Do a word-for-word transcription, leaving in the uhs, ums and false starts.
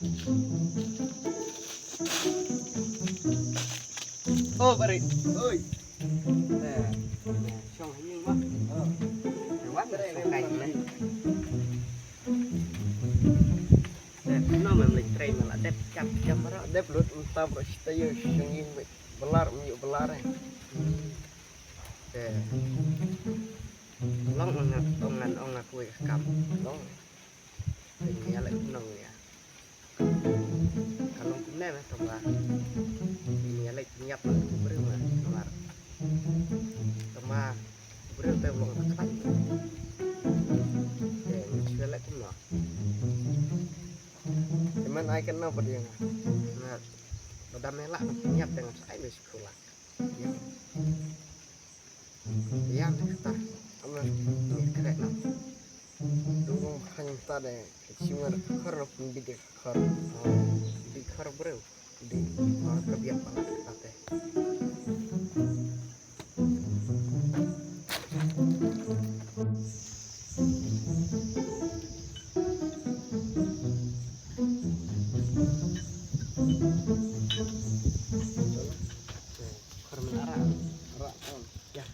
Oh, bari. Oi. Te, te, shong ha ïing ba. Oh. Te wan, te, shong kai te, ne. Te, no mem leit trei me la dep kap kap ra. Dep lut mynta bro, sita ïa shong ïing ba. Belar, me ïoh belar eh. Te. Long ong nga, ong ngan ong nga kawei ka kam. Long. Te nga ïaleh kumno nga ïa. Ka long kumne me tang ba. Nga ïaleh pynïap na u briew me tang ba. Tang ba u briew te u long ka khlaiñ. Te nga shu ïaleh kumno. Te men ai kano pat ïa nga. Nga ba dam ïaleh pynïap te nga sa ai me shi phew lak. Ïa. Ïa, kata. Ame. Ni kret na. Dungdung khang ta de. Chimar khar na pun bidi khar. Bidi khar bro. Bidi. Ah, ka biak pala kata te. Khar men ara. Ara. Ya.